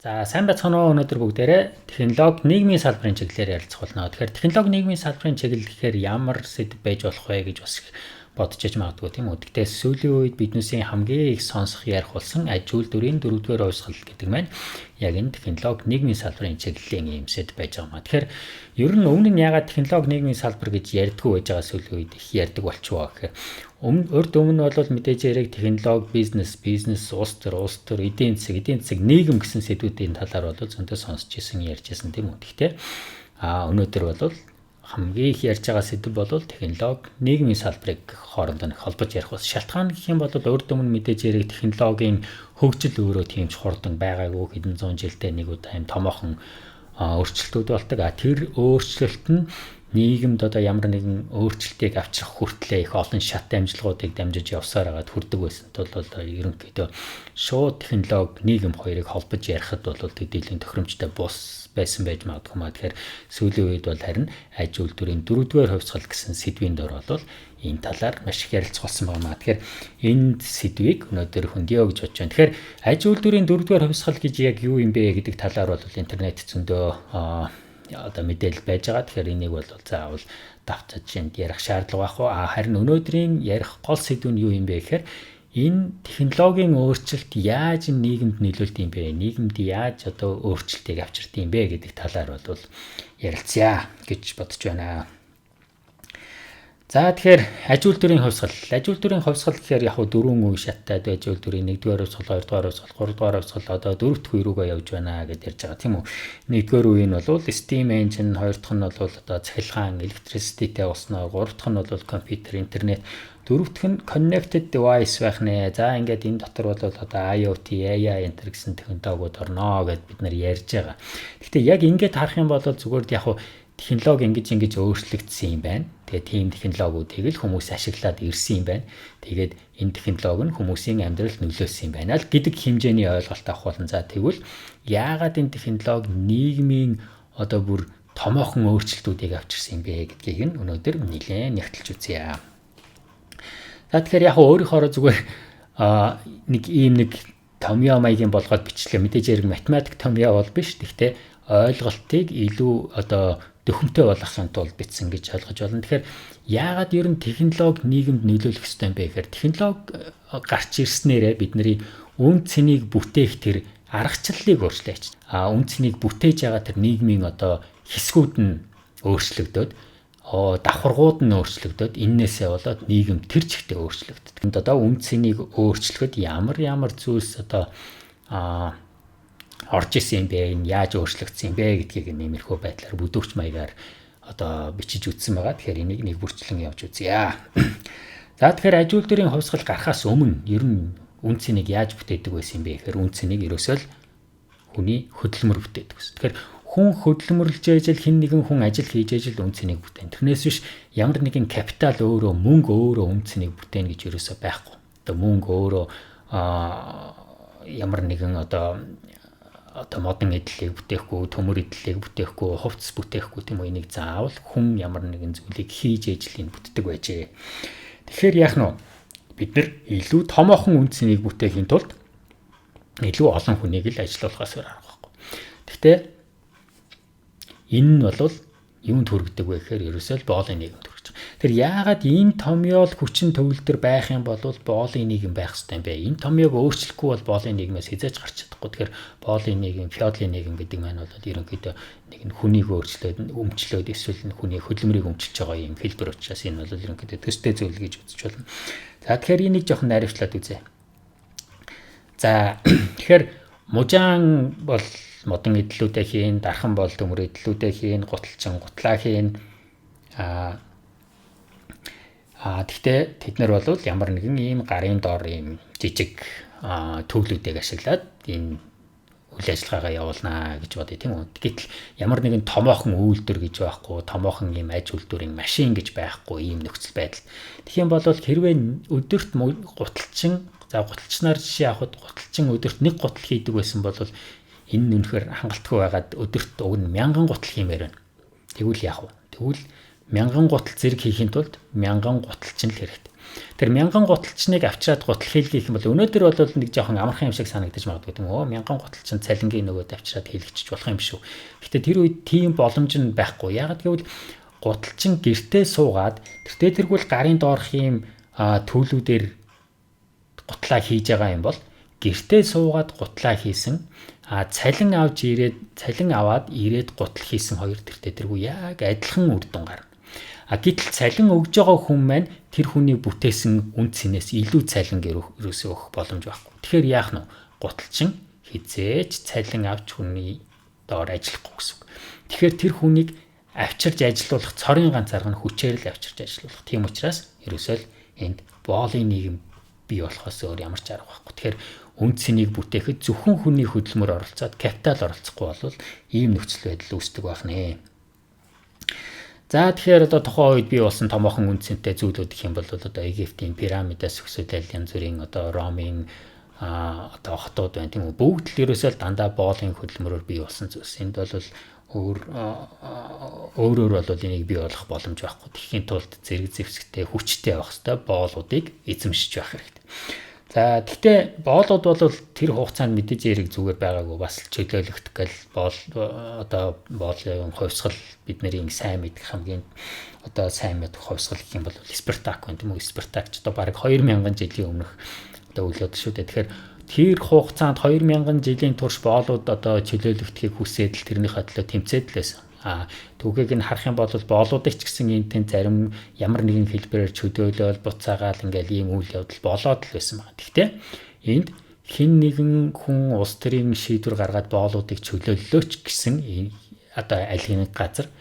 За, сайн байцгаана уу, өнөөдөр бүгдээрээ технологи нийгмийн салбарын чиглэлээр ярилцах болно. Тэгэхээр технологи нийгмийн салбарын чиглэл гэхээр ямар сэдэв байж болох вэ гэж бас их бодож иж магадгүй, тийм үү. Гэхдээ сүүлийн үед биднээсийн хамгийн их сонсох, ярих болсон аж үйлдвэрийн дөрөвдүгээр хувьсгал гэдэг маань яг энэ технологи нийгмийн салбарын чиглэлийн юм сэдэв байж байгаа юм. Тэгэхээр ер нь өмнө нь яагаад технологи нийгмийн салбар гэж ярьдаггүй байж байгаа, сүүлийн үед их ярьдаг болчихвоо гэхээр өмнө, урд өмнө бол мэдээж яриг технологи бизнес, бизнес улс төр, улс төр эдийн засаг, эдийн засаг нийгэм гэсэн сэдвүүдийн талаар бол зөндөө сонсч ирсэн, ярьж ирсэн, тийм үү. Гэхдээ өнөөдөр бол хамгийн их ярьж байгаа сэдэв бол технологи нийгмийн салбарыг хоорондоо нэг холбож ярих бас шалтгаан гэх юм бол урд өмнө мэдээж яриг технологийн хөгжил өөрөө тийм ч хурдан байгаагүй, хэдэн зуун жилдээ нэг удаа юм томоохон өөрчлөлтүүд болдог. Тэр өөрчлөлт нь нийгэмд одоо ямар нэгэн өөрчлөлтийг авчрах хүртлээр их олон шат амжилгуудыг дамжиж явсаар хагаад хүрдэг байсан тул бол ерөнхийдөө шууд технологи нийгэм хоёрыг холбож ярихад бол төдийлөн тохиромжтой бус байсан байж магадгүй маа. Тэгэхээр сүүлийн үед бол харин аж үйлдвэрийн дөрөвдүгээр хувьсгал гэсэн сэдвийн дор бол энэ талаар маш их ярилцах болсон байна. Тэгэхээр энэ сэдвийг өнөөдөр хөндөө гэж бодож байна. Тэгэхээр аж үйлдвэрийн дөрөвдүгээр хувьсгал гэж яг юу юм бэ гэдэг талаар бол интернет зөндөө одоо мэдээлэл байж байгаа. Тэгэхээр энийг бол заавал давтаж энд ярих шаардлага байхгүй. Харин өнөөдрийн ярих гол сэдв нь юу юм бэ гэхээр энэ технологийн өөрчлөлт яаж нийгэмд нөлөөлт юм бэ? Нийгэмд яаж одоо өөрчлөлтийг авчирд юм бэ гэдэг талаар бол ярилцъя гэж бодож байна. За, тэгэхээр аж үйлдвэрийн хувьсгал. Аж үйлдвэрийн хувьсгал гэхээр яг дөрвөн үе шаттай аж үйлдвэрийн 1-р хувьсгал, 2-р хувьсгал, 3-р хувьсгал, одоо дөрөв дэх үе рүүгээ явж байна гэдээ ярьж байгаа, тийм үү. 1-р үе нь бол steam engine, хоёр дахь нь бол одоо цахилгаан, electricity-тэй болсноо, гурав дахь нь бол компьютер, интернет, дөрөв дэх нь connected device байх нэ. За, ингээд энэ дотор бол одоо IoT, AI энэ гэсэн технологиуд орноо гэд бид нар ярьж байгаа. Гэхдээ яг ингээд харах юм бол зүгээр яг технологи ингэж ингэж өөрчлөгдсөн юм байна. Тэгээ тийм технологиудыг л хүмүүс ашиглаад ирсэн юм байна. Тэгээд энэ технологи нь хүмүүсийн амьдралд нөлөөлсөн юм байна л гэдэг хэмжээний ойлголт авах болно. За, тэгвэл яагаад энэ технологи нийгмийн одоо бүр томоохон өөрчлөлтүүдийг авчирсан юм бэ гэдгийг нь өнөөдөр нэлээд нягтлж үзье. За, тэгэхээр яг өөрийнхоороо зүгээр нэг ийм нэг томьёо маягийн болгоод бичлээ. Мэдээж яриг математик томьёо бол биш. Гэхдээ ойлголтыг илүү одоо дөхөмтэй болгохын тулд бичсэн гэж ойлгож байна. Тэгэхээр яагаад ер нь технологи нийгэмд нөлөөлөх ёстой юм бэ гэхээр технологи гарч ирснээрээ бидний үн цэнийг бүтээх тэр аргачлалыг өөрчлөөч. Үн цэнийг бүтээж байгаа тэр нийгмийн одоо хэсгүүд нь өөрчлөгдөөд, давхаргууд нь өөрчлөгдөөд, эннээсээ болоод нийгэм тэр чигтээ өөрчлөгддөг. Энд одоо үн цэнийг өөрчлөхөд ямар ямар зүйлс одоо орж исэн юм бэ, энэ яаж өөрчлөгдсөн юм бэ гэдгийг нэмэрхүү байдлаар бүдүүрч маягаар одоо бичиж үтсэн байгаа. Тэгэхээр энийг нэг бүрчлэн явж үзье. За, тэгэхээр аж үйлдвэрийн хувьсгал гарахаас өмнө ер нь үн цэнийг яаж бүтээдэг байсан юм бэ гэхээр үн цэнийг ерөөсөө л хүний хөдөлмөр бүтээдэг гэсэн. Тэгэхээр хүн хөдөлмөрлж ижил, хэн нэгэн хүн ажил хийж ижил үн цэнийг бүтээн. Тэрнээс биш ямар нэгэн капитал өөрөө, мөнгө өөрөө үн цэнийг бүтээн гэж ерөөсөө байхгүй. Одоо мөнгө өөрөө ямар нэгэн одоо модон эдлэлийг бүтээхгүй, төмөр эдлэлийг бүтээхгүй, хувцас бүтээхгүй, тийм үү, энийг заавал хүн ямар нэгэн зүйлийг хийж ижил энэ бүтдэг байжээ. Тэгэхээр яах нь вэ? Бид нар илүү томоохон үн цэнийг бүтээхийн тулд илүү олон хүнийг л ажилуулахаас өөр арга байхгүй. Гэхдээ энэ нь бол юунд хүргэдэг вэ гэхээр ерөөсөө л боолын нийгэмд хүргэж байгаа. Тэр яагаад энэ томьёол хүчин төгөлдөр байх юм бол боолын нийгэм байх ёстой юм бэ? Энэ томьёог өөрчлөхгүй бол боолын нийгмээс хэзээ ч гарч чадахгүй. Тэгэхээр боолын нийгэм, феодлын нийгэм гэдэг маань бол ерөнхийдөө нэг нь хүнийг өөрчлөөд, өмчлөөд эсвэл нь хүний хөдөлмөрийг өмчилж байгаа юм хэлбэр учраас энэ бол ерөнхийдөө төстэй зүйл гэж үзэж байна. За, тэгэхээр энийг жоохон наривчлаад үзье. За, тэгэхээр мужаан бол модон эдлүүдээ хийн, дархан бол төмөр эдлүүдээ хийн, гуталчин гутлаа хийн. Тэгтээ тэд нар бол ямар нэгэн ийм гарын дор ийм жижиг төвлүүдийг ашиглаад энэ үйл ажиллагаагаа явуулнаа гэж бодъё, тийм үү. Гэтэл ямар нэгэн томоохон үйлдвэр гэж байхгүй, томоохон ийм аж үйлдвэрийн машин гэж байхгүй ийм нөхцөл байдал. Тэгэх юм бол хэрвээ өдөрт гуталчин, за, гуталчнаар жишээ авахад гуталчин өдөрт нэг гутал хийдэг байсан бол энэ нь үнэхээр хангалтгүй байгаад өдөрт уг нь 1000 гутал хиймээр байна. Тэгвэл яах вэ? Тэгвэл 1000 гутал зэрэг хийхийн тулд 1000 гуталчин л хэрэгтэй. Тэр 1000 гуталчныг авчираад гутал хийлгэх юм бол өнөөдөр бол нэг жоохон амархан юм шиг санагдаж магадгүй, тийм үү? 1000 гуталчин цалингийн нөгөөд авчираад хийлгэж болох юм шүү. Гэхдээ тэр үед тийм боломж нь байхгүй. Яагаад гэвэл гуталчин гэртээ суугаад тэртээ тэргүүл гарын доорх юм төлүүдээр гутлаа хийж байгаа юм бол гэртээ суугаад гутлаа хийсэн, цалин авч ирээд, цалин аваад ирээд гутал хийсэн хоёр тэртээ тэргүй яг адилхан үр дүн гарна. А гэтэл цалин өгж байгаа хүн маань тэр хүний бүтээсэн үнэ цэнээс илүү цалин ерөөсөө өгөх боломж байхгүй. Тэгэхээр яах нь, гуталчин хэзээ ч цалин авч хүний доор ажиллахгүй гэсэн үг. Тэгэхээр тэр хүнийг авчирж ажилуулах цорын ганц арга нь хүчээр л авчирж ажилуулах. Тийм учраас ерөөсөө л энд боолын нийгэм бий болохоос өөр ямар ч арга байхгүй. Тэгэхээр үнэ цэнийг бүтээхэд зөвхөн хүний хөдөлмөр оролцоод капитал оролцохгүй бол ийм нөхцөл байдал үүсдэг байх нэ. За, тэгэхээр одоо тухайн үед бий болсон томоохон үнэ цэнтэй зүйлүүд гэх юм бол одоо Египтийн пирамидаас өсөөлөл, янз бүрийн одоо Ромын одоо хотууд байна, тийм үү? Бүгд л ерөөсөө л дандаа боолын хөдөлмөрөөр бий болсон зүйлс. Энд бол өөрөөр бол энийг бий болох боломж байхгүй. Тэгэхийн тулд зэрэг зэвсэгтэй, хүчтэй явах хэвээр боолуудыг эзэмшиж байх хэрэгтэй. За, гэхдээ боолууд бол тэр хугацаанд мэдээж хэрэг зүгээр байгаагүй, бас чөлөөлөгдөх гэл боол, одоо боолын хувьсгал, бидний сайн мэдэх, хамгийн одоо сайн мэдэх хувьсгал гэх юм бол Спартак байна, тийм үү? Спартак ч одоо бараг 2000 жилийн өмнөх одоо үйл явдал шүү дээ. Тэгэхээр тэр хугацаанд, 2000 жилийн турш боолууд одоо чөлөөлөгдөхийг хүсээд л тэрнийхээ төлөө тэмцээд л байсан. А түүхийг нь харах юм бол боолуудыг ч гэсэн энэ тэн зарим ямар нэгэн хэлбэрээр чөлөөлөөл, буцаагаал, ингээл ийм үйл явдал болоод л байсан байна. Гэхдээ энд хэн нэгэн хүн улс төрийн шийдвэр гаргаад боолуудыг чөлөөллөөч гэсэн одоо аль нэг газар,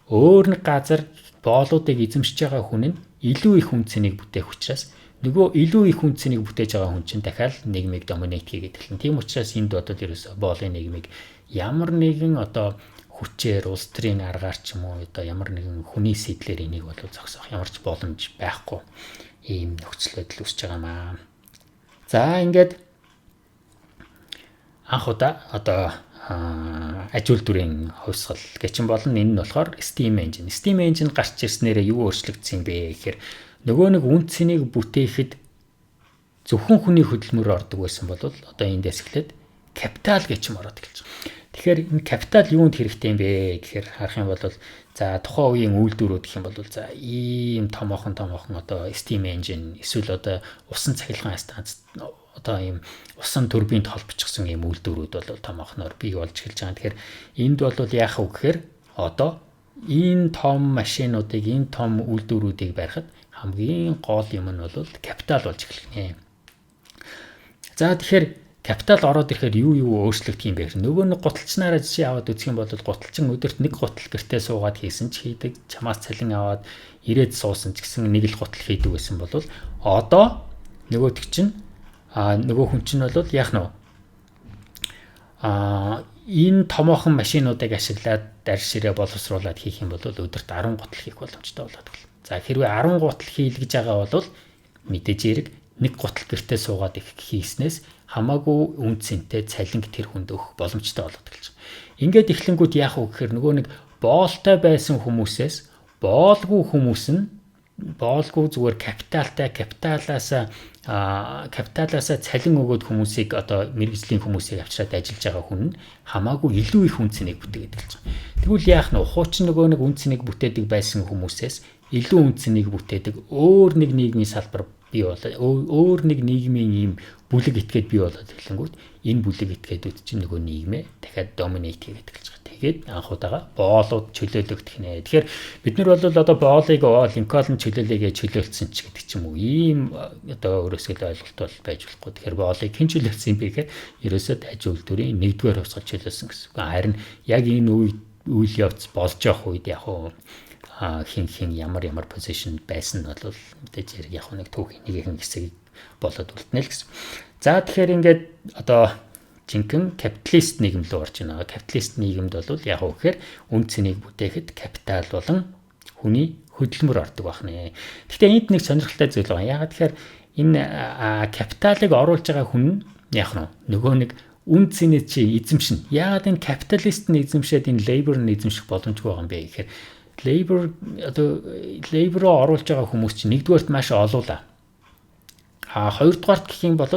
өөр нэг газар боолуудыг эзэмшиж байгаа хүн нь илүү их үнэ цэнийг бүтээх учраас нөгөө илүү их үнэ цэнийг бүтээж байгаа хүн чинь дахиад нийгмийг dominate хийгээд эхэлнэ. Тийм учраас энд бодвол ерөөсөө боолын нийгмийг ямар нэгэн одоо хүчээр, улс төрийн аргаар ч юм уу, одоо ямар нэгэн хүний сэдлээр энийг бол зогсоох ямар ч боломж байхгүй ийм нөхцөл байдал үүсэж байгаа маа. За, ингээд анх удаа одоо аж үйлдвэрийн хувьсгал гэж болно. Энэ нь болохоор Steam Engine. Steam Engine гарч ирснээрээ юу өөрчлөгдсөн юм бэ гэхээр нөгөө нэг үнэ цэнийг бүтээхэд зөвхөн хүний хөдөлмөр ордог байсан бол одоо эндээс эхлээд капитал гэж юм ороод эхэлж байгаа. Тэгэхээр энэ капитал юунд хэрэгтэй юм бэ гэхээр харах юм бол за, тухайн үеийн үйлдвэрүүд гэх юм бол за, ийм томоохон томоохон одоо steam engine эсвэл одоо усан цахилгаан станц, одоо ийм усан турбинд холбочихсон ийм үйлдвэрүүд бол томоохноор бий болж эхэлж байгаа. Тэгэхээр энд бол яах вэ гэхээр одоо энэ том машинуудыг, энэ том үйлдвэрүүдийг барихад хамгийн гол юм нь бол капитал болж эхлэх нэ. За, тэгэхээр капитал ороод ирэхээр юу юу өөрчлөгдөх юм бэ гэхээр нөгөө нэг гуталчнаараа жишээ аваад үзэх юм бол гуталчин өдөрт нэг гутал гэртээ суугаад хийсэн ч хийдэг, чамаас цалин аваад ирээд суусан ч гэсэн нэг л гутал хийдэг байсан бол одоо нөгөөдөг чинь нөгөө хүн чинь бол яах нь энэ томоохон машинуудыг ашиглаад дарь ширээ боловсруулад хийх юм бол өдөрт 10 гутал хийх боломжтой болоод байна. За, хэрвээ 10 гутал хийлгэж байгаа бол мэдээж хэрэг нэг гутал гэртээ суугаад их хийснээс хамаагүй үнэ цэнтэй цалинг тэр хүнд өгөх боломжтой болоод эхэлж байгаа. Ингээд эхлэнгүүт яах вэ гэхээр нөгөө нэг боолтой байсан хүмүүсээс боолгүй хүмүүс нь, боолгүй зүгээр капиталтай, капиталаасаа цалин өгөөд хүмүүсийг, одоо мэргэжлийн хүмүүсийг авчираад ажиллаж байгаа хүн нь хамаагүй илүү их үнэ цэнийг бүтээгээд эхэлж байгаа. Тэгвэл яах нь, хуучин нөгөө нэг үнэ цэнийг бүтээдэг байсан хүмүүсээс илүү үнэ цэнийг бүтээдэг өөр нэг нийгмийн салбар бий болоо, өөр нэг нийгмийн ийм бүлэг этгээд бий болоод эхлэнгүүт энэ бүлэг этгээдүүд чинь нөгөө нийгмээ дахиад dominate хийгээд эхэлж байгаа. Тэгээд анх удаага боолууд чөлөөлөгдөх нэ. Тэгэхээр бид нар бол одоо боолыг Линкольн чөлөөлөе гэж чөлөөлсөн ч гэдэг ч юм уу. Ийм одоо өөрөөсөө л ойлголт бол байж болохгүй. Тэгэхээр боолыг хэн чөлөөлсөн юм бэ гэхээр ерөөсөө аж үйлдвэрийн нэгдүгээр хувьсгал чөлөөлсөн гэсэн үг. Харин яг энэ үе үйл явц болж явах үед яг уу хин хин ямар ямар position байсан нь бол мэдээж хэрэг яг нэг түүхийн нэгэн хэсэг болоод үлдэнэ л гэсэн. За, тэгэхээр ингээд одоо жинхэнэ капиталист нийгэм рүү орж байна. Капиталист нийгэмд бол яг уу гэхээр үнэ цэнийг бүтээхэд капитал болон хүний хөдөлмөр ордог байх нэ. Гэхдээ энд нэг сонирхолтой зүйл байгаа. Яагаад тэгэхээр энэ капиталыг оруулж байгаа хүн нь яг нь нөгөө нэг үнэ цэнээ чи эзэмшинэ. Яагаад энэ капиталист нь эзэмшээд энэ labor нь эзэмших боломжгүй байгаа юм бэ гэхээр labor, одоо labor руу оруулж байгаа хүмүүс чинь нэгдүгээрт маш олуула. А хоёрдугаарт гэх юм бол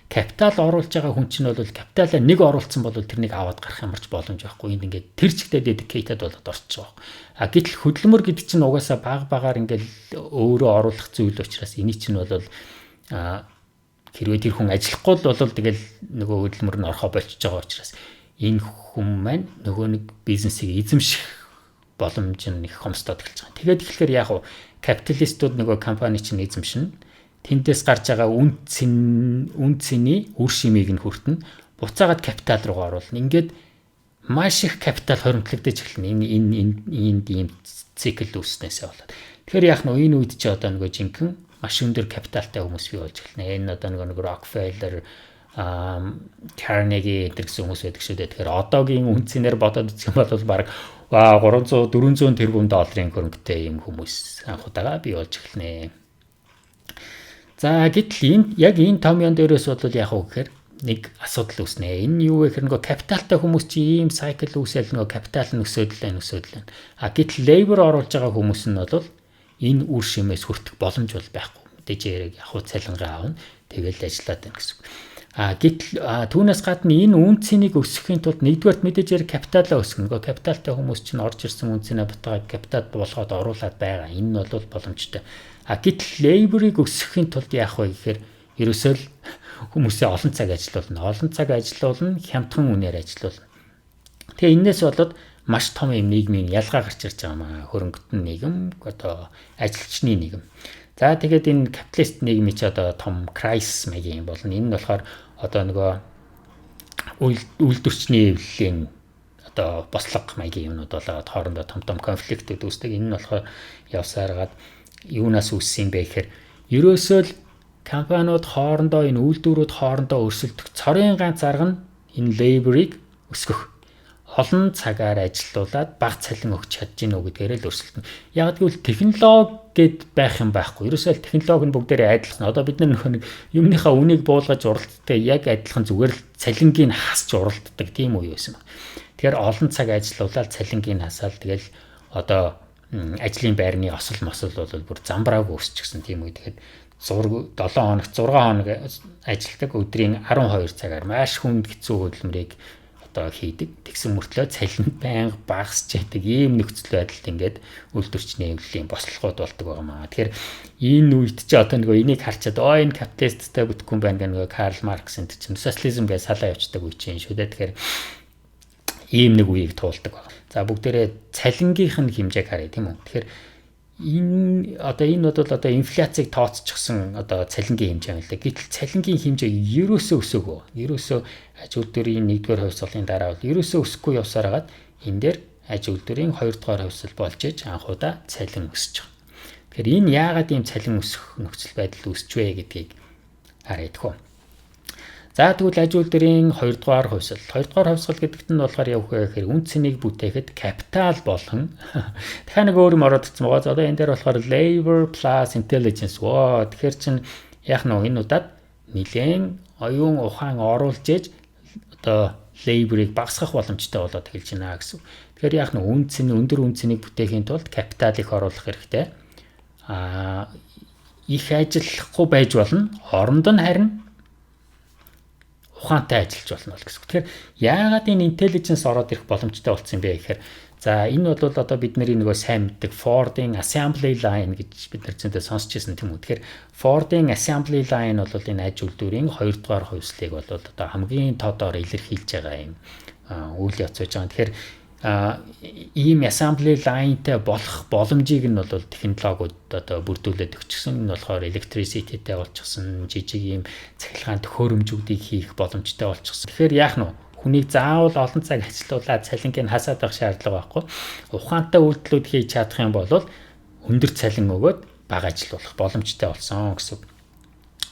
капитал оруулж байгаа хүн чинь бол капиталаа нэг оруулсан бол тэрнийг аваад гарах ямарч боломж байхгүй. Энд ингээд тэр чигтээ dedicated болоод орчих жоох. А гэтэл хөдөлмөр гэдэг чинь угаасаа баг багаар ингээд өөрөө оруулах зүйл учраас эний чинь бол хэрвээ тэр хүн ажиллахгүй л бол тэгэл нөгөө хөдөлмөр нь орхоо болчихж байгаа учраас энэ хүн маань нөгөө нэг бизнесийг эзэмших боломж нь их хомсдоод эхэлж байгаа. Тэгээд тэгэхээр яг уу капиталистууд нөгөө компани чинь эзэмшинэ. Тэндээс гарч байгаа үн цэний үр шимийг нь хүртэнэ. Буцаагаад капитал руугаа оруулна. Ингээд маш их капитал хоримтлагдаж эхэлнэ. Энэ энэ энэ энд ийм цикл үүснээсээ болоод. Тэгэхээр яг нь энэ үед чи одоо нөгөө жинхэнэ маш өндөр капиталтай хүмүүс бий болж эхэлнэ. Энэ одоо нөгөө нэг Rockefeller, Carnegie энэ гэсэн хүмүүс байдаг шүү дээ. Тэгэхээр одоогийн үн цэнээр бодоод үзэх юм бол баг 300 400 тэрбум долларын хөрөнгөтэй юм хүмүүс анх удаага бий болж эхэлнэ. За, гэтэл энэ яг энэ томьёон дээрээс бол яг уу гэхээр нэг асуудал үүснэ. Энэ юу вэ гэхээр нөгөө капиталтай хүмүүс чи ийм cycle үүсэл нөгөө капитал нь өсөөд л байна, өсөөд л байна. А гэтэл labor оруулж байгаа хүмүүс нь бол энэ үр шимээс хүртэх боломж бол байхгүй. Мэдээж яриг яг хуу цалингаа авна. Тэгэл ажиллаад байна гэсэн үг. А гэтэл түүнээс гадна энэ үн цэнийг өсгөхийн тулд нэгдүгээрт мэдээж яриг капиталаа өсгөнө. Нөгөө капиталтай хүмүүс чинь орж ирсэн үн цэнээ бутгаа капитал болгоод оруулаад байгаа. Энэ нь бол боломжтой. А гэтэл labor-ыг өсгөхийн тулд яах вэ гэхээр ерөөсөө л хүмүүсээ олон цаг ажилуулна. Олон цаг ажилуулна, хямдхан үнээр ажилуулна. Тэгээ энээс болоод маш том юм нийгмийн ялгаа гарч ирж байгаа маа. Хөрөнгөтөн нийгэм, одоо ажилчны нийгэм. За, тэгээд энэ капиталист нийгмийн чи одоо том crisis маягийн юм болно. Энэ нь болохоор одоо нөгөө үйлдвэрчний эвлэлийн одоо бослого маягийн юмнууд болоод хоорондоо том том конфликтүүд үүсдэг. Энэ нь болохоор явсараад юунаас үүссэн юм бэ гэхээр ерөөсөө л компаниуд хоорондоо, энэ үйлдвэрүүд хоорондоо өрсөлдөх цорын ганц арга нь энэ labor-ыг өсгөх, олон цагаар ажилуулад бага цалин өгч чадж гинүү гэдгээрээ л өрсөлдөнө. Яг гэвэл технологи гэд байх юм байхгүй. Ерөөсөө л технологи нь бүгдээрээ адилхан. Одоо бид нар нөхөө нэг юмныхаа үнийг буулгаж уралддаг, яг адилхан зүгээр л цалингийг хасч уралддаг тийм үе байсан байна. Тэгэхээр олон цаг ажилуулаад цалингийг хасаал тэгэл одоо ажлын байрны осол мосол бол бүр замбраагүй өсчихсэн тийм үе. Тэгэхээр 7 хоногт 6 хоног ажилладаг, өдрийн 12 цагаар маш хүнд хэцүү хөдөлмөрийг одоо хийдэг. Тэгсэн мөртлөө цалин байнга багасч яадаг ийм нөхцөл байдалд ингээд үйлдвэрчний эвлэлийн бослогууд болдог байгаа маа. Тэгэхээр энэ үед чи одоо нөгөө энийг харчаад оо энэ капиталисттай бүтэхгүй байна гэх нөгөө Карл Маркс энэ чинь социализм гэж салаа явцдаг үе чинь шүү дээ. Тэгэхээр ийм нэг үеийг туулдаг байна. За, бүгдээрээ цалингийнх нь хэмжээг харъя, тийм үү. Тэгэхээр энэ одоо энэ бол одоо инфляцийг тооцчихсон одоо цалингийн хэмжээ юм л да. Гэтэл цалингийн хэмжээ ерөөсөө өсөөгүй. Ерөөсөө аж үйлдвэрийн 1-р хувьсгалын дараа бол ерөөсөө өсөхгүй явсаар хагаад энэ дээр аж үйлдвэрийн 2-р хувьсгал болж иж анхудаа цалин өсөж байгаа. Тэгэхээр энэ яагаад ийм цалин өсөх нөхцөл байдал үүсч вэ гэдгийг харъя тэхүү. За, тэгвэл аж үйлдвэрийн 2 дугаар хувьсгал. 2 дугаар хувьсгал гэдэгт нь болохоор явах вэ гэхээр үн цэнийг бүтээхэд капитал болон дахиад нэг өөр юм ороод ирсэн байгаа. Одоо энэ дээр болохоор labor plus intelligence. Воо, тэгэхээр чин яг нь энэ удаад нилээн оюун ухаан оруулж ээж одоо labor-ыг багасгах боломжтой болоод эхэлж байна гэсэн. Тэгэхээр яг нь үн цэн, өндөр үн цэнийг бүтээхийн тулд капитал их оруулах хэрэгтэй. Аа, их ажиллахгүй байж болно. Оронд нь харин ухаантай ажиллаж болно л гэсэн. Тэгэхээр яагаад энэ intelligence ороод ирэх боломжтой болсон юм бэ гэхээр за, энэ бол одоо бид нарын нөгөө сайн мэддэг Ford-ын assembly line гэж бид нар зөндөө сонсч ирсэн, тийм үү. Тэгэхээр Ford-ын assembly line бол энэ аж үйлдвэрийн 2 дугаар хувьслыг бол одоо хамгийн тодоор илэрхийлж байгаа юм үйл явц байж байгаа. Тэгэхээр ийм assembly line-тай болох боломжийг нь бол технологиуд одоо бүрдүүлээд өгчихсөн. Энэ болохоор electricity-тэй болчихсон, жижиг ийм цахилгаан төхөөрөмжүүдийг хийх боломжтой болчихсон. Тэгэхээр яах нь вэ? Хүнийг заавал олон цаг ажилуулад цалингийг хасаад байх шаардлага байхгүй. Ухаантай үйлдэлүүд хийж чадах юм бол өндөр цалин өгөөд бага ажилуулах боломжтой болсон гэсэн.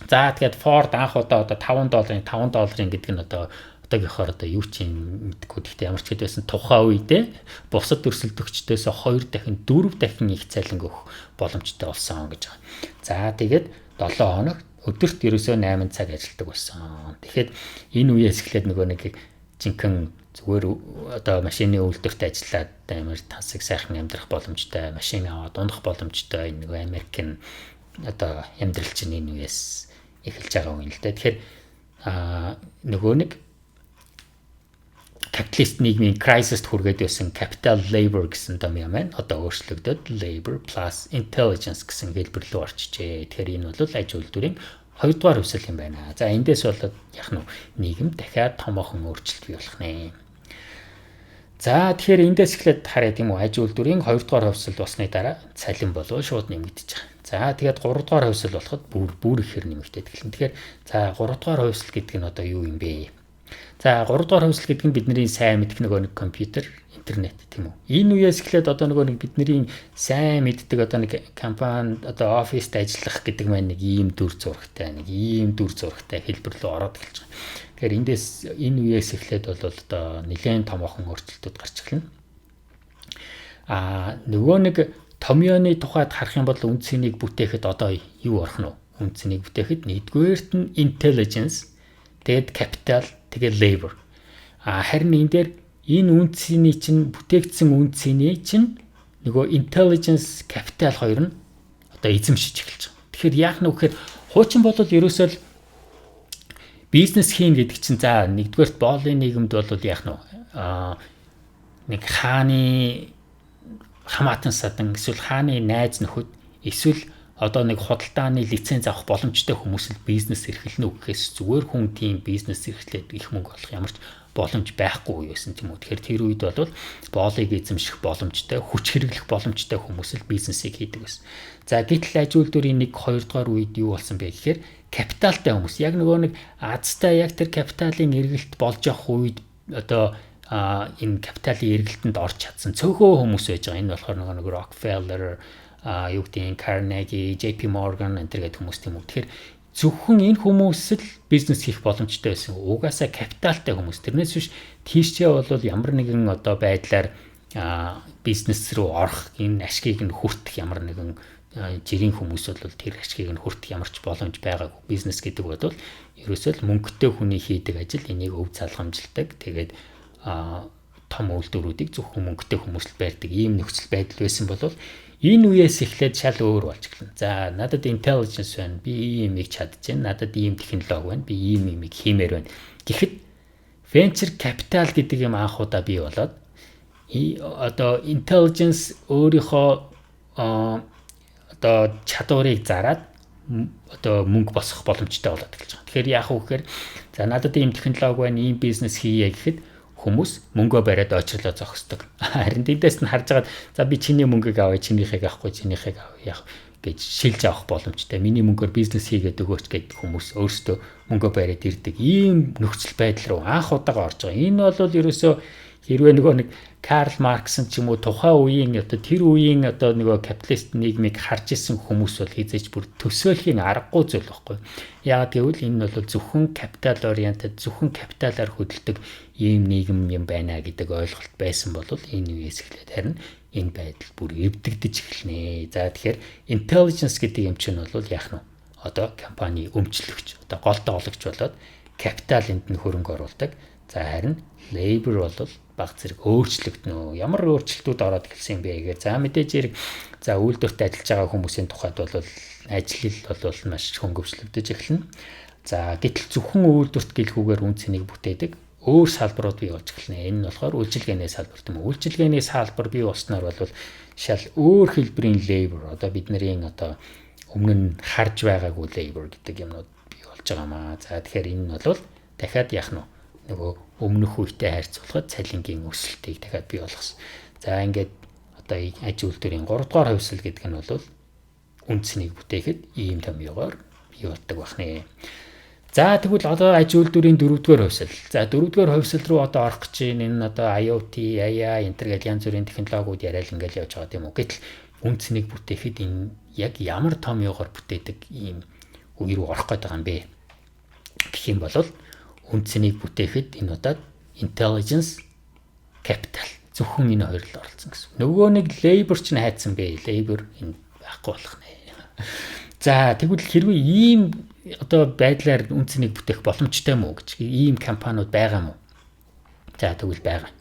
За, тэгээд Ford анх удаа одоо 5 долларын, 5 долларын гэдэг нь одоо одоогийнхоор одоо юу ч юм мэдгүй. Гэхдээ ямар ч хэд байсан тухайн үедээ бусад өрсөлдөгчдөөс 2 дахин, 4 дахин их цалин өгөх боломжтой болсон гэж байгаа. За, тэгээд 7 хоног өдөрт ерөөсөө 8 цаг ажилладаг болсон. Тэгэхээр энэ үеэс эхлээд нөгөө нэг жинхэнэ зүгээр одоо машины үйлдвэрт ажиллаад амар тансаг сайхан амьдрах боломжтой, машин аваад унах боломжтой энэ нөгөө Америкийн одоо амьдрал чинь энэ үеэс эхэлж байгаа юм л да. Тэгэхээр нөгөө нэг капиталист нийгмийн crisis хүргээд байсан capital labor гэсэн том юм байна. Одоо өөрчлөгдөд labor plus intelligence гэсэн хэлбэр рүү орчжээ. Тэгэхээр энэ бол аж үйлдвэрийн хоёрдугаар хувьсгал юм байна. За, эндээс болоод яг нь нийгэм дахиад томоохон өөрчлөлт бий болох нэ. За, тэгэхээр эндээс эхлээд харъя, тийм үү, аж үйлдвэрийн хоёрдугаар хувьсгал болсны дараа цалин болов шууд нэмэгдэж байгаа. За, тэгээд гуравдугаар хувьсгал болоход бүр бүр ихээр нэмэгдээд эхэлнэ. Тэгэхээр за, гуравдугаар хувьсгал гэдэг нь одоо юу юм бэ? За, 3 дугаар хувьсгал гэдэг нь бидний сайн мэдэх нөгөө нэг компьютер, интернет, тийм үү. Энэ үеэс эхлээд одоо нөгөө нэг бидний сайн мэддэг одоо нэг компани, одоо оффист ажиллах гэдэг маань нэг ийм дүр зурагтай, нэг ийм дүр зурагтай хэлбэр рүү ороод эхэлж байгаа. Тэгэхээр эндээс, энэ үеэс эхлээд бол одоо нэлээд томоохон өөрчлөлтүүд гарч эхэлнэ. Нөгөө нэг томьёоны тухайд харах юм бол үнэ цэнийг бүтээхэд одоо юу орох нь вэ? Үнэ цэнийг бүтээхэд нэгдүгээрт нь intelligence, тэгээд capital, тэгээд labor. Харин энэ дээр энэ үнэ цэний чинь, бүтээгдсэн үнэ цэний чинь нөгөө intelligence, capital хоёр нь одоо эзэмшиж эхэлж байгаа. Тэгэхээр яах нь вэ гэхээр хуучин бол ерөөсөө л бизнес хийн гэдэг чинь, за, нэгдүгээрт боолын нийгэмд бол яах нь нэг хааны хамаатан садан, эсвэл хааны найз нөхөд, эсвэл одоо нэг худалдааны лиценз авах боломжтой хүмүүс л бизнес эрхэлнэ үү гэхээс зүгээр хүн тийм бизнес эрхлээд их мөнгө олох ямар ч боломж байхгүй байсан, тийм үү. Тэгэхээр тэр үед бол боолыг эзэмших боломжтой, хүч хэрэглэх боломжтой хүмүүс л бизнесийг хийдэг байсан. За, гэтэл аж үйлдвэрийн 1 2 дугаар үед юу болсон бэ гэхээр капиталтай хүмүүс, яг нөгөө нэг азтай, яг тэр капиталын эргэлт болж явах үед одоо энэ капиталын эргэлтэнд орж чадсан цөөхөн хүмүүс байж байгаа. Энэ болохоор нөгөө нэг Rockefeller, юу гэдгийг, Carnegie, JP Morgan энэ тэр гэдэг хүмүүс, тийм үү. Тэгэхээр зөвхөн энэ хүмүүс л бизнес хийх боломжтой байсан. Угаасаа капиталтай хүмүүс. Тэрнээс биш тийшээ бол ямар нэгэн одоо байдлаар бизнес рүү орох, энэ ашгийг нь хүртэх ямар нэгэн жирийн хүмүүс бол тэр ашгийг нь хүртэх ямар ч боломж байгаагүй. Бизнес гэдэг бол ерөөсөө л мөнгөтэй хүний хийдэг ажил, энийг өв залгамжилдаг. Тэгээд том үйлдвэрүүдийг зөвхөн мөнгөтэй хүмүүс л барьдаг ийм нөхцөл байдал байсан бол энэ үеэс эхлээд шал өөр болж эхэлнэ. За, надад intelligence байна. Би ийм юмыг чадчихэв. Надад ийм технологи байна. Би ийм юмыг хиймээр байна. Гэхэд venture capital гэдэг юм анх удаа бий болоод, одоо intelligence өөрийнхөө одоо чадварыг зараад одоо мөнгө босгох боломжтой болоод эхэлж байгаа. Тэгэхээр яах вэ гэхээр, за, надад ийм технологи байна, ийм бизнес хийе гэхэд хүмүүс мөнгөө бариад очрлоо зогсдог. Харин тэндээс нь харж агаад, за, би чиний мөнгийг авъя, чинийхийг авахгүй, чинийхийг авъя яах гэж шилж авах боломжтой. Миний мөнгөөр бизнес хийгээд өгөөч гэдэг хүмүүс өөрсдөө мөнгөө бариад ирдэг. Ийм нөхцөл байдал руу анх удаага орж байгаа. Энэ бол ерөөсөө хэрвээ нөгөө нэг Карл Маркс ч юм уу, тухайн үеийн одоо тэр үеийн одоо нөгөө капиталист нийгмийг харж исэн хүмүүс бол хэзээ ч бүр төсөөлхийн аргагүй зүйл байхгүй. Яагаад гэвэл энэ нь бол зөвхөн capital oriented, зөвхөн капиталаар хөдөлдөг ийм нийгэм юм байна гэдэг ойлголт байсан бол энэ үеэс эхлээд харин энэ байдал бүр эвдэгдэж эхэлнэ. За, тэгэхээр intelligence гэдэг юм чинь бол яах нь одоо компани өмчлөгч, одоо гол тоглогч болоод капитал энд нь хөрөнгө оруулдаг. За, харин labor бол баг зэрэг өөрчлөгдөнө. Ямар өөрчлөлтүүд ороод эхэлсэн юм бэ гэхээр, за, мэдээж хэрэг, за, үйлдвэрт ажиллаж байгаа хүмүүсийн тухайд бол ажил бол маш хөнгөвчлөгдөж эхэлнэ. За, гэтэл зөвхөн үйлдвэрт гэлгүүгээр үнэ цэнийг бүтээдэг өөр салбарууд бий болж эхэлнэ. Энэ нь болохоор үйлчилгээний салбар, тийм үү. Үйлчилгээний салбар бий болсноор бол шал өөр хэлбэрийн labor, одоо бидний одоо өмнө нь харж байгаагүй labor гэдэг юмнууд бий болж байгаа маа. За, тэгэхээр энэ нь бол дахиад яах нь нөгөө өмнөх үетэй харьцуулахад цалингийн өсөлтийг дахиад бий болгосон. За, ингээд одоо аж үйлдвэрийн 3 дугаар хувьсгал гэдэг нь бол үнэ цэнийг бүтээхэд ийм томьёогоор бий болдог байх нэ. За, тэгвэл одоо аж үйлдвэрийн дөрөвдүгээр хувьсгал. За, дөрөвдүгээр хувьсгал руу одоо орох гэж байна. Энэ одоо IoT, AI энэ тэр гэл янз бүрийн технологиуд яриад ингээл явж байгаа, тийм үү. Гэтэл үнэ цэнийг бүтээхэд энэ яг ямар томьёогоор бүтээдэг ийм үе рүү орох гээд байгаа юм бэ? Гэх юм бол үнэ цэнийг бүтээхэд энэ удаад intelligence, capital, зөвхөн энэ хоёр л оролцсон гэсэн. Нөгөө нэг labor ч нь хайцсан бэ? Labor энэ байхгүй болох нэ. За, тэгвэл хэрвээ ийм одоо байдлаар үнэ цэнийг бүтээх боломжтой юм уу гэж, ийм компаниуд байгаа юм уу? За, тэгвэл байгаа.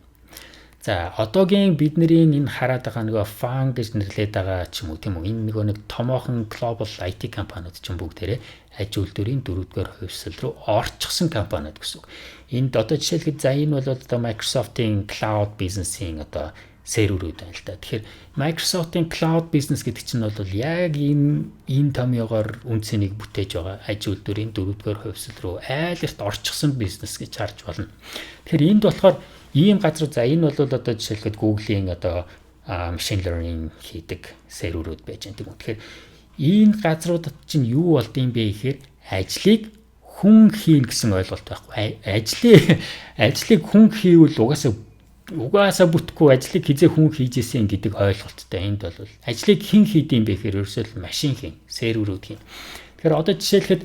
За, одоогийн бидний энэ хараад байгаа нөгөө FAANG гэж нэрлэдэг байгаа ч юм уу, тийм үү, энэ нөгөө нэг томоохон global IT компаниуд ч юм бүгдээрээ аж үйлдвэрийн дөрөвдүгээр хувьсал руу орчихсон компаниуд гэсэн үг. Энд одоо жишээлбэл, за, энэ бол одоо Microsoft-ийн cloud бизнесийн одоо серверүүд байна л да. Тэгэхээр Microsoft-ын cloud business гэдэг чинь бол яг энэ томьёогоор үнэ цэнийг бүтээж байгаа аж үйлдвэрийн дөрөвдүгээр хувьсал руу айл эрт орчихсон бизнес гэж харж болно. Тэгэхээр энд болохоор ийм газар, за, энэ бол одоо жишээлбэл Google-ийн одоо machine learning хийдэг серверүүд байж байгаа юм. Тэгэхээр энэ газруудад чинь юу болдог юм бэ гэхээр ажлыг хүн хийн гэсэн ойлголт байхгүй. Ажлыг хүн хийвэл угаасаа бүтэхгүй, ажлыг хэзээ хүн хийж исэн гэдэг ойлголттой. Энд бол ажлыг хэн хийдэг юм бэ гэхээр ерөөсөө л машин хийн, серверүүд хийн. Тэгэхээр одоо жишээлхэд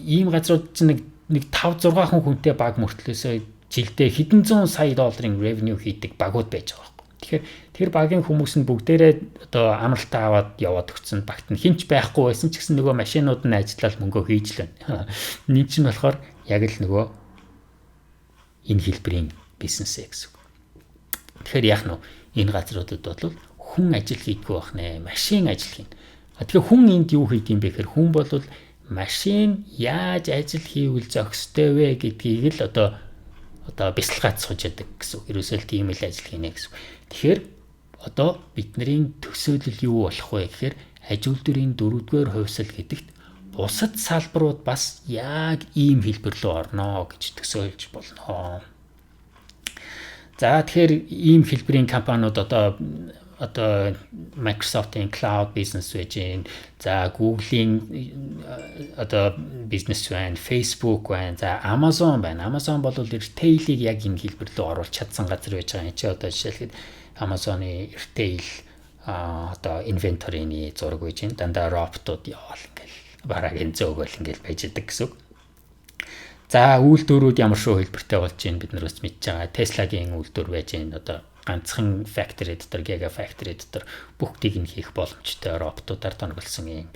ийм газрууд чинь нэг 5 6 хүн хүнтэй баг мөртлөөсөө жилдээ хэдэн зуун сая долларын revenue хийдэг багууд байж байгаа байхгүй. Тэгэхээр тэр багийн хүмүүс нь бүгдээрээ одоо амралтаа аваад яваад өгсөн. Багт нь хэн ч байхгүй байсан ч гэсэн нөгөө машинууд нь ажиллаад мөнгөө хийж л байна. Энэ чинь болохоор яг л нөгөө энэ хэлбэрийн бизнес ээ гэсэн үг. Тэгэхээр яах нь энэ газруудад бол хүн ажил хийдэггүй байх нэ, машин ажил хийнэ. Тэгэхээр хүн энд юу хийдэг юм бэ гэхээр хүн бол машин яаж ажил хийвэл зохистой вэ гэдгийг л одоо бясалгаад сууж яадаг гэсэн үг. Ерөөсөө л тийм л ажил хийнэ гэсэн үг. Тэгэхээр одоо бидний төсөөлөл юу болох вэ гэхээр аж үйлдвэрийн дөрөвдүгээр хувьсал гэдэгт бусад салбарууд бас яг ийм хэлбэр рүү орно гэж төсөөлж болно. За, тэгэхээр ийм хэлбэрийн компаниуд одоо Microsoft-ийн cloud business байж гин. За, Google-ийн одоо бизнес байна, Facebook байна. За, Amazon байна. Amazon бол retail-ийг яг энэ хэлбэр рүү оруулж чадсан газар байж байгаа юм чи. Одоо жишээлхэд Amazon-ы retail одоо inventory-ны зураг байж гин. Дандаа роботууд яваал ингээл бараг энэ зөөгөл ингээл байж идэг гэсэн үг. За, үйлдвэрүүд ямар шүү хэлбэртэй болж байна, бид нар бас мэдж байгаа. Tesla-гийн үйлдвэр байж байна. Одоо ганцхан factory дотор, Giga Factory дотор бүгдийг нь хийх боломжтой роботуудаар тоноглосон юм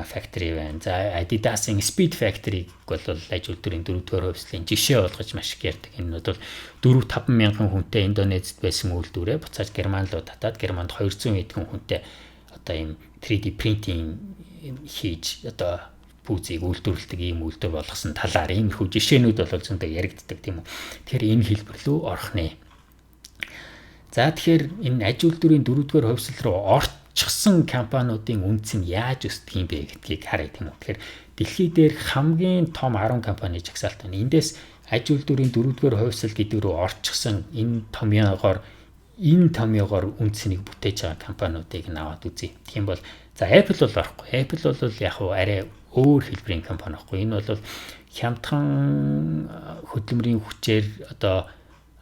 factory байна. За, Adidas-ын Speed Factory-г бол аж үйлдвэрийн дөрөвдүгээр хувьслын жишээ болгож маш их ярьдаг. Энэ нь бол 4 5 мянган хүнтэй Индонезид байсан үйлдвэрээ буцааж Герман руу татаад Германд 200 хэдхэн хүнтэй одоо ийм 3D printing хийж одоо пүүзийг үйлдвэрлэдэг ийм үйлдвэр болгосон талаар иймэрхүү жишээнүүд бол зөндөө яригддаг, тийм үү. Тэгэхээр энэ хэлбэр рүү орох нэ. За, тэгэхээр энэ аж үйлдвэрийн дөрөвдүгээр хувьсал руу орчихсон компаниудын үнэ цэн нь яаж өсдөг юм бэ гэдгийг харъя, тийм үү. Тэгэхээр дэлхий дээр хамгийн том 10 компани жагсаалт байна. Эндээс аж үйлдвэрийн дөрөвдүгээр хувьсал гэдэг рүү орчихсон энэ томьёогоор үнэ цэнийг бүтээж байгаа компаниудыг нь аваад үзье. Тийм бол, за, Apple бол орохгүй. Apple бол яг уу арай өөр хэлбэрийн компани байхгүй. Энэ бол хямдхан хөдөлмөрийн хүчээр одоо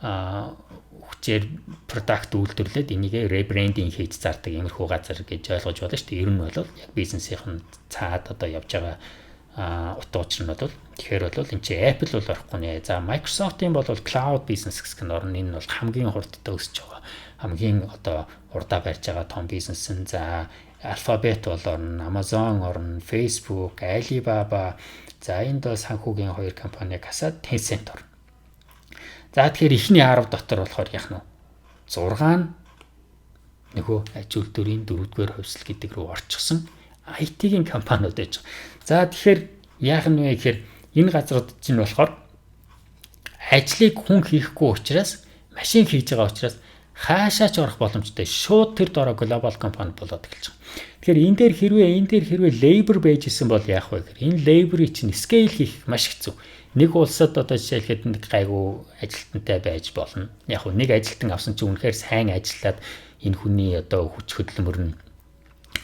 хүчээр product үйлдвэрлээд энийгээ rebranding хийж зардаг иймэрхүү газар гэж ойлгож байна шүү дээ. Ер нь бол яг бизнесийн цаад одоо явж байгаа утга учир нь бол, тэгэхээр бол энэ чи Apple бол орохгүй нэ. За, Microsoft-ын бол cloud business гэх нь орно. Энэ бол хамгийн хурдтай өсөж байгаа. Хамгийн одоо урдаа барьж байгаа том бизнес нь. За, Alphabet бол орно, Amazon орно, Facebook, Alibaba. За, энд бол санхүүгийн хоёр компаниг хасаад Tencent орно. За, тэгэхээр эхний 10 дотор болохоор яах нь 6 нь нөгөө аж үйлдвэрийн дөрөвдүгээр хувьсал гэдэг рүү орчихсон IT-ийн компаниуд байж байгаа. За, тэгэхээр яах нь вэ гэхээр энэ газрууд чинь болохоор ажлыг хүн хийхгүй учраас, машин хийж байгаа учраас хаашаа ч орох боломжтой. Шууд тэр дороо global компани болоод эхэлж байгаа. Тэгэхээр энэ дээр хэрвээ labor байж исэн бол яах вэ гэхээр энэ labor-ыг чинь scale хийх маш хэцүү. Нэг улсад одоо жишээлхэд нэг гайгүй ажилтнтай байж болно. Яг хөө нэг ажилтан авсан чинь үнэхээр сайн ажиллаад энэ хүний одоо хүч хөдөлмөр нь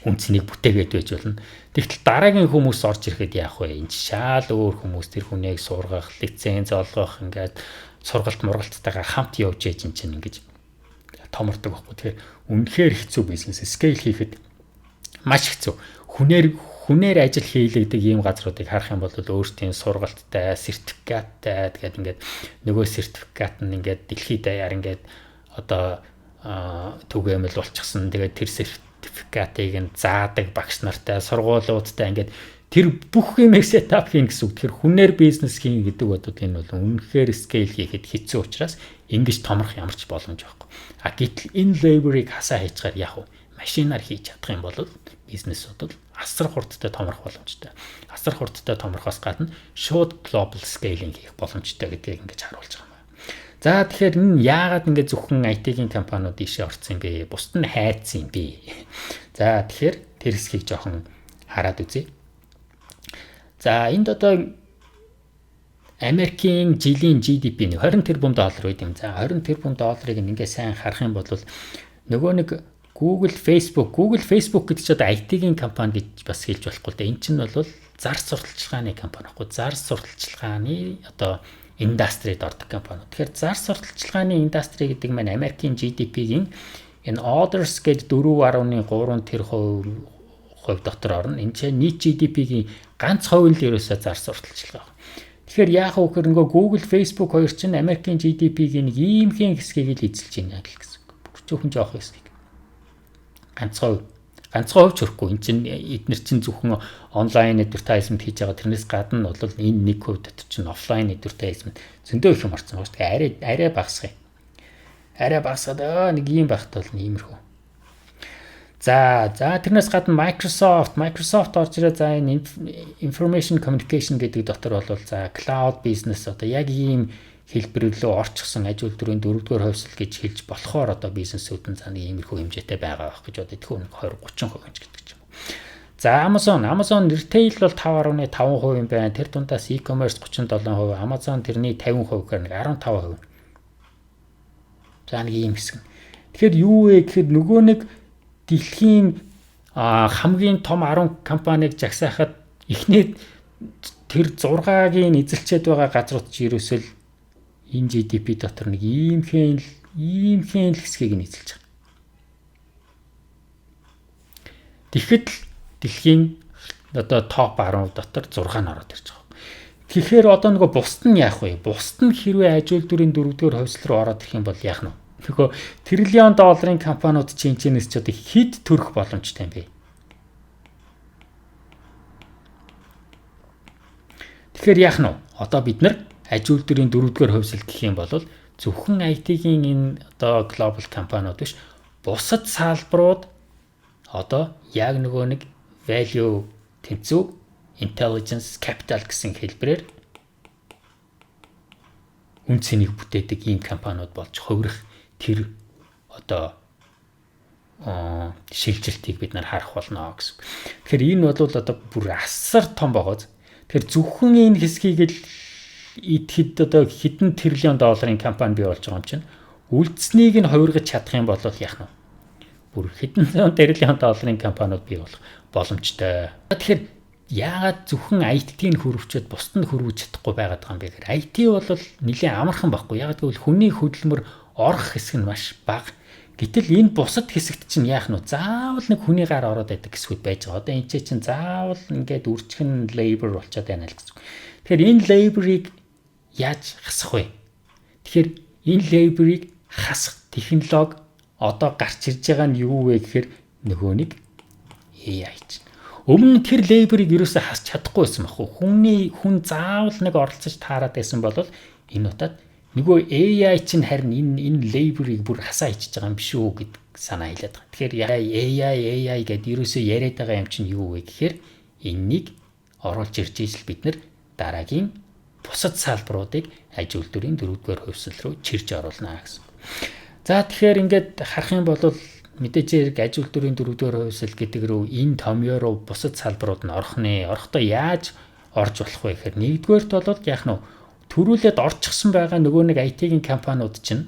үнэ цэнийг бүтээгээд байж болно. Тэгтэл дараагийн хүмүүс орж ирэхэд яах вэ? Энэ шаал өөр хүмүүс, тэр хүнийг сургах, лиценз олгох, ингээд сургалт мургалттайгаа хамт явж яж энэ чинь ингэж томордог байхгүй. Тэгэхээр үнэхээр хэцүү бизнес, scale хийхэд маш хэцүү. Хүнээр ажил хийлэгдэг ийм газруудыг харах юм бол өөрсдийн сургалттай, сертификаттай, тэгээд ингээд нөгөө сертификат нь ингээд дэлхийд даяар ингээд одоо түгээмэл болчихсон. Тэгээд тэр сертификатыг нь заадаг багш нартай, сургуулиудтай ингээд Тэр бүх юмыг setup хийн гэсэн үг. Тэгэхээр хүнээр бизнес хийн гэдэг бол энэ бол үнэхээр scale хийхэд хэцүү учраас ингэж томрох ямар ч боломж байхгүй. А гэтэл энэ labor-ыг хасаа хийчихээр яг уу машинаар хийж чадах юм бол бизнесүүд бол асар хурдтай томрох боломжтой. Асар хурдтай томрохоос гадна шууд global scaling хийх боломжтой гэдгийг ингэж харуулж байгаа юм байна. За, тэгэхээр энэ яагаад ингэ зөвхөн IT-ийн компаниуд ийшээ орсон юм бэ? Бусд нь хайцсан юм бэ? За, тэгэхээр тэр хэсгийг жоохон хараад үзье. За, энд одоо Америкийн жилийн GDP нэг 20 тэрбум доллар байд юм. За, 20 тэрбум долларыг ингээ сайн харах юм бол нөгөө нэг Google, Facebook, Google, Facebook гэдэг чинь одоо IT-ийн компани гэж бас хэлж болохгүй л дээ. Энэ чинь бол зар сурталчилгааны компани байхгүй. Зар сурталчилгааны одоо industry д ордог компани. Тэгэхээр зар сурталчилгааны industry гэдэг маань Америкийн GDP-гийн энэ others гээд 4.3 тэр хувь дотор орно. Энэ чинь нийт GDP-гийн ганц хувь нь л ерөөсөө зар сурталчилгаа. Тэгэхээр яах вэ гэхээр нөгөө Google, Facebook хоёр чинь Америкийн GDP-гийн нэг иймхэн хэсгийг л эзэлж байна л гэсэн үг. Бүр зөвхөн жоох хэсгийг. Ганцхан хувь. Ганцхан хувь ч хүрэхгүй. Энд чинь эднэр чинь зөвхөн онлайн advertisement хийж байгаа. Тэрнээс гадна бол энэ 1% дотор чинь офлайн advertisement зөндөө их юм орсон байгаа шүү дээ. Арай арай багасгая. Арай багасгаад нэг ийм байхад бол иймэрхүү. За, тэрнээс гадна Microsoft орж ирээ. За, энэ information communication гэдэг дотор бол за cloud business одоо яг ийм хэлбэр рүү орчихсон, аж үйлдвэрийн дөрөвдүгээр хувьсал гэж хэлж болохоор одоо бизнесүүд нь за нэг иймэрхүү хэмжээтэй байгаа байх гэж бодод. Тэгэхээр нэг 20 30% гэдэг ч юм уу. За, Amazon retail бол 5.5% юм байна. Тэр дундаас e-commerce 37%, Amazon тэрний 50% гэхээр нэг 15%. За, нэг ийм хэсэг. Тэгэхээр юу вэ гэхээр нөгөө нэг дэлхийн хамгийн том 10 компанийг жагсаахад эхний тэр 6-гийн эзэлчээд байгаа газрууд чи ерөөсөө л энэ GDP дотор нэг иймхэн л хэсгийг нь эзэлж байгаа. Тэгэхэд л дэлхийн одоо топ 10 дотор 6 нь ороод ирж байгаа. Тэгэхээр одоо нөгөө бусд нь яах вэ? Бусд нь хэрвээ аж үйлдвэрийн дөрөвдүгээр хувьсал руу ороод ирэх юм бол яах нь вэ? Нөгөө триллион долларын компаниуд чинь чинээс ч одоо хэд төрөх боломжтой юм бэ? Тэгэхээр яах нь вэ? Одоо бид нар аж үйлдвэрийн дөрөвдүгээр хувьсал гэх юм бол зөвхөн IT-ийн энэ одоо глобал компаниуд биш, бусад салбарууд одоо яг нөгөө нэг value тэнцүү intelligence capital гэсэн хэлбэрээр үн цэнийг бүтээдэг ийм компаниуд болж хувирах тэр одоо шилжилтийг бид нар харах болно гэсэн. Тэгэхээр энэ бол одоо бүр асар том байгааз. Тэгэхээр зөвхөн энэ хэсгийг л идэхэд одоо хэдэн триллион долларын компани бий болж байгаа юм чинь үлдсэнийг нь хувиргаж чадах юм бол яах нь вэ? Бүр хэдэн зуун триллион долларын компаниуд бий болох боломжтой. Тэгэхээр яагаад зөвхөн IT-г хөрвчөөд бусд нь хөрвөж чадахгүй байгаад байгаа юм бэ гэхээр IT бол нэлээд амархан байхгүй. Яагаад гэвэл хүний хөдөлмөр орох хэсэг нь маш бага. Гэтэл энэ бусад хэсэгт чинь яах нь вэ? Заавал нэг хүний гар ороод байдаг хэсгүүд байж байгаа. Одоо энэ чинь заавал ингээд үржихэн labor болчиход байна л гэсэн. Тэгэхээр энэ labor-ыг яаж хасах вэ? Тэгэхээр энэ labor-ыг хасах технологи одоо гарч ирж байгаа нь юу вэ гэхээр нөгөө нэг AI чинь. Өмнө нь тэр labor-ыг ерөөсөө хасч чадахгүй байсан байхгүй. Хүн заавал нэг оролцож таарад байсан бол энэ удаад нөгөө AI чинь харин энэ labor-ыг бүр хасаа ичиж байгаа юм биш үү гэдэг санаа хэлээд байгаа. Тэгэхээр AI AI гэдээ ерөөсөө яриад байгаа юм чинь юу вэ гэхээр энэнийг оруулж ирж ижил бид нар дараагийн бусад салбаруудыг аж үйлдвэрийн дөрөвдүгээр хувьсал руу чирж оруулна гэсэн. За, тэгэхээр ингээд харах юм бол мэдээж хэрэг аж үйлдвэрийн дөрөвдүгээр хувьсал гэдэг рүү энэ томьёо руу бусад салбарууд нь орох нэ. Орохдоо яаж орж болох вэ гэхээр нэгдүгээрт бол яах нь төрүүлээд орчихсон байгаа нөгөө нэг IT-ийн компаниуд чинь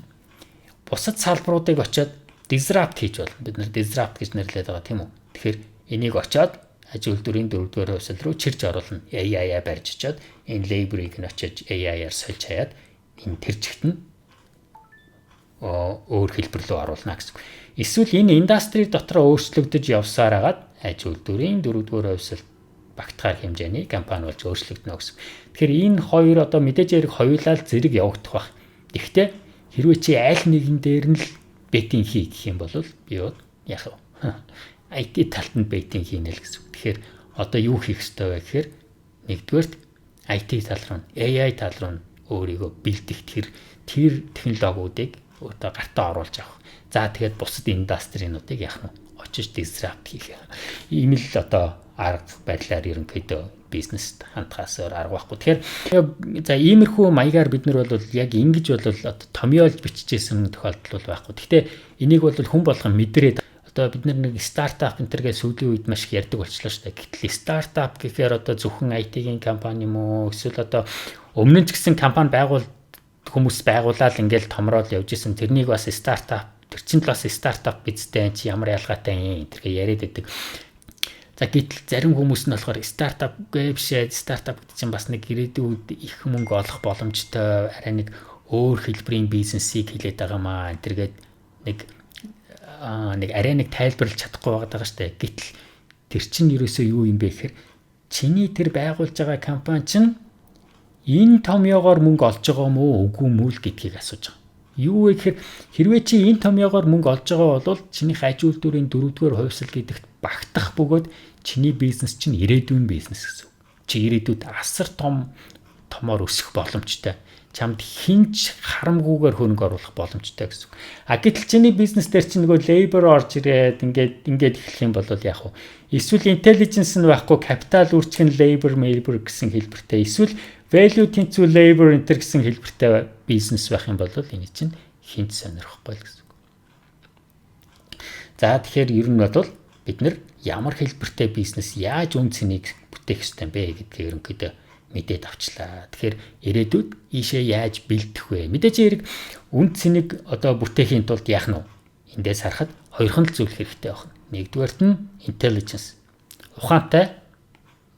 бусад салбаруудыг очиод disrupt хийж болно. Бид нар disrupt гэж нэрлэдэг байгаа, тийм үү? Тэгэхээр энийг очиод аж үйлдвэрийн дөрөвдүгээр хувьсал руу чирж оруулна. AI-аа барьж очиод энэ labor-ыг нь очиод AI-аар сольж хаяад энэ тэр чигт нь өөр хэлбэр рүү оруулна гэсэн. Эсвэл энэ industry дотор өөрчлөгдөж явсаар хагаад аж үйлдвэрийн дөрөвдүгээр хувьсал багтгаар хэмжээний компани болж өөрчлөгдөнө гэсэн. Тэгэхээр энэ хоёр одоо мэдээж хэрэг хоёулаа л зэрэг явагдах байх. Гэхдээ хэрвээ чи аль нэгэн дээр нь л betting хий гэх юм бол би бод яг IT талд нь betting хийнэ л гэсэн. Тэгэхээр одоо юу хийх ёстой вэ гэхээр нэгдүгээрт IT тал руу, AI тал руу өөрийгөө бэлдэх тэр технологиудыг одоо гартаа оруулж авах. За, тэгээд бусад industry нуудыг яах нь очиж disrupt хийх. Ийм л одоо арга барилаар ерөнхийдөө бизнест хандхаас өөр арга байхгүй. Тэгэхээр за, иймэрхүү маягаар бид нар бол яг ингэж бол одоо томьёолж бичижсэн тохиолдол бол байхгүй. Гэхдээ энийг бол хүн болгон мэдрээд одоо бид нэг стартап энэ тэргээ сүүлийн үед маш их ярьдаг болчлоо шүү дээ. Гэтэл стартап гэхээр одоо зөвхөн IT-ийн компани юм уу? Эсвэл одоо өмнө нь ч гэсэн компани хүмүүс байгуулаад ингээл томроод явж исэн. Тэрнийг бас стартап, тэр чинь л бас стартап бизнестэй чи ямар ялгаатай юм энэ тэргээ яриад байдаг. За, гэтэл зарим хүмүүс нь болохоор стартап гэ бишээ, стартап гэдэг чинь бас нэг ирээдүйд их мөнгө олох боломжтой арай нэг өөр хэлбэрийн бизнесийг хэлээд байгаа маа энэ тэргээд нэг арай нэг тайлбарлаж чадахгүй байгаа штэ. Гэтэл тэр чинь ерөөсөө юу юм бэ гэхээр чиний тэр байгуулж байгаа компани чинь энэ томьёогоор мөнгө олж байгаа юм уу, үгүй юм уу л гэдгийг асууж байгаа. Юу вэ гэхээр хэрвээ чи энэ томьёогоор мөнгө олж байгаа бол чиний аж үйлдвэрийн дөрөвдүгээр хувьсал гэдэгт багтах бөгөөд чиний бизнес чинь ирээдүйн бизнес гэсэн үг. Чи ирээдүйд асар том томоор өсөх боломжтой. Чамд хэн ч харамгүйгээр хөрөнгө оруулах боломжтой гэсэн үг. А гэтэл чиний бизнес дээр чинь нөгөө labor орж ирээд ингээд ингээд эхлэх юм бол яг уу эсвэл intelligence нь байхгүй, капитал үржих нь labor labor гэсэн хэлбэртэй, эсвэл value тэнцүү labor enter гэсэн хэлбэртэй бизнес байх юм бол энэ чинь хэн ч сонирхохгүй л гэсэн үг. За, тэгэхээр ер нь бол бид нар ямар хэлбэртэй бизнес яаж үнэ цэнийг бүтээх ёстой юм бэ гэдгийг ерөнхийдөө мэдээд авчлаа. Тэгэхээр ирээдүйд ийшээ яаж бэлдэх вэ? Мэдээж хэрэг үнэ цэнийг одоо бүтээхийн тулд яах нь вэ? Эндээс харахад хоёрхан л зүйл хэрэгтэй байна. Нэгдүгээрт нь intelligence. Ухаантай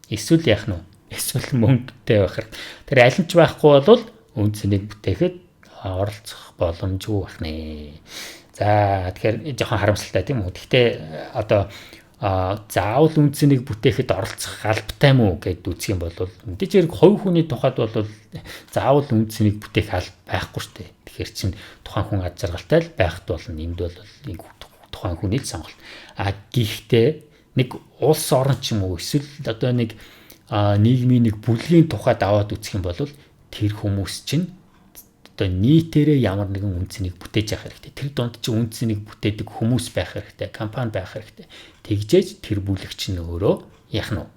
эсвэл яах нь вэ? Эсвэл мөнгөтэй байх хэрэг. Тэр аль нь ч байхгүй бол үнэ цэнийг бүтээхэд оролцох боломжгүй байх нэ. За, тэгэхээр жоохон харамсалтай, тийм үү? Гэхдээ одоо заавал үнэ цэнийг бүтээхэд оролцох албатай юм уу гэд үзэх юм бол мэдээж хэрэг хувь хүний тухайд бол заавал үнэ цэнийг бүтээх алба байхгүй шүү дээ. Тэгэхээр чин тухайн хүн аз жаргалтай л байхад болно. Энд бол тухайн хүний л сонголт. А гэхдээ нэг улс орн ч юм уу, эсвэл одоо нэг нийгмийн нэг бүлгийн тухайд аваад үзэх юм бол тэр хүмүүс чинь одоо нийтээрээ ямар нэгэн үнэ цэнийг бүтээж явах хэрэгтэй. Тэр дунд чинь үнэ цэнийг бүтээдэг хүмүүс байх хэрэгтэй, компани байх хэрэгтэй. Тэгжээж тэр бүлэг чинь өөрөө яах нь вэ?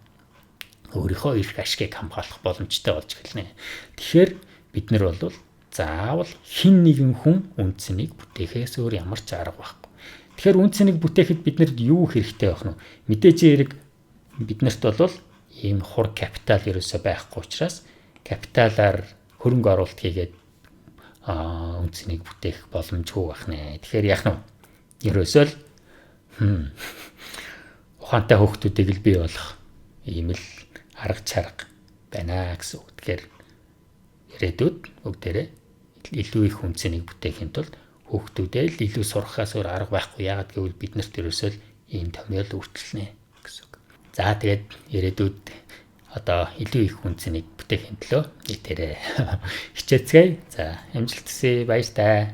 Өөрийнхөө эрх ашигыг хамгаалах боломжтой болж эхэлнэ. Тэгэхээр бид нар бол заавал хэн нэгэн хүн үнэ цэнийг бүтээхээс өөр ямар ч арга байхгүй. Тэгэхээр үнэ цэнийг бүтээхэд бид нарт юу хэрэгтэй байх нь? Мэдээж хэрэг бид нарт бол ийм хур капитал ерөөсөө байхгүй учраас капиталаар хөрөнгө оруулалт хийгээд үнэ цэнийг бүтээх боломжгүй байх нэ. Тэгэхээр яах нь вэ? Ерөөсөө л ухаантай хүүхдүүдийг л бий болох ийм л арга чарга байна гэсэн үг. Тэгэхээр ирээдүйд бүгдээрээ илүү их үнэ цэнийг бүтээхийн тулд хүүхдүүдээ л илүү сургахаас өөр арга байхгүй. Яагаад гэвэл бид нарт ерөөсөө л ийм томьёол үйлчилнэ гэсэн үг. За, тэгээд ирээдүйд одоо илүү их үнэ цэнийг бүтээхийн төлөө нийтээрээ хичээцгээе. За, амжилт хүсье. Баяртай.